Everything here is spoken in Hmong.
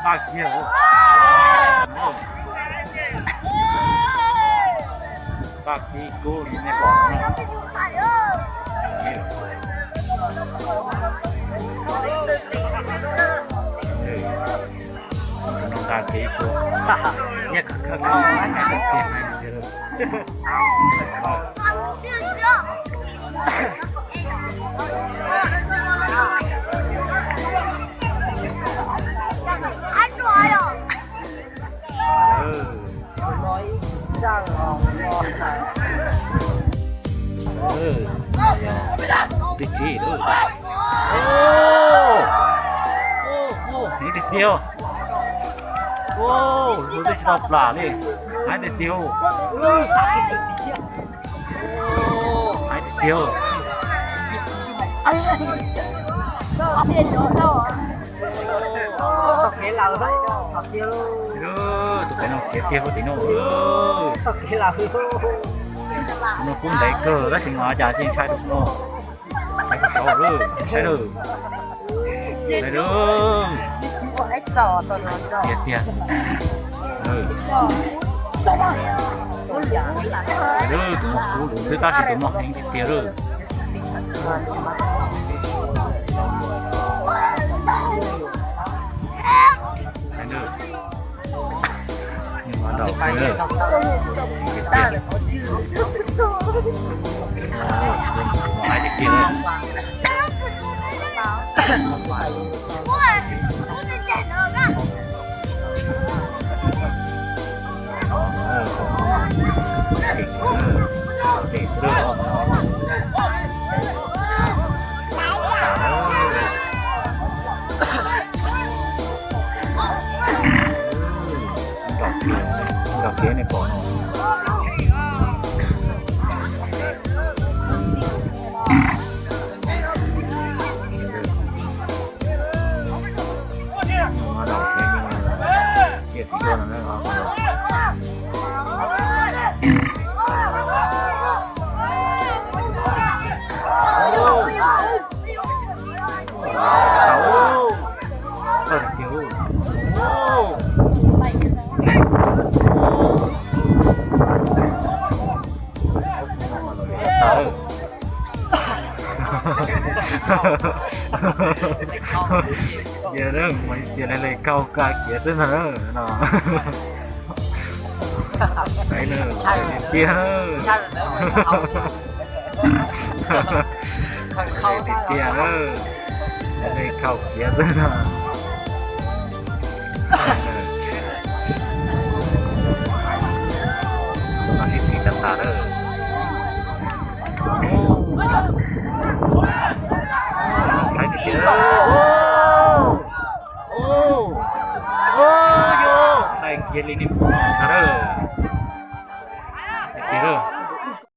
Paj kiag, paj kiag kub li nej pom no. Tus no nqa kiag ib kub, nyiaj kawg kawg, nyiaj kawg kiag. Twb tsis, heev tiag tiag. Lub twb tsis tau plam li, heev tiag tiag. Heev tiag tiag. Tus pem no khiav tiag tim no. Tus no kub ntev kawg tab sis mas cas tsis ntshai tus no. Saib, saib, saib, tiag tiag. Tus no kub lawm xwb tab sis tus no heev tiag tiag lawm. Nrog kiag nej pom no. Tiag xwb no. Yog Malaysia lawv kaug kiag kiav xwb ntag no. Tiag tiag, tiag tiag, kaug kiav xwb ntag. Ib txhij tas tas lawm.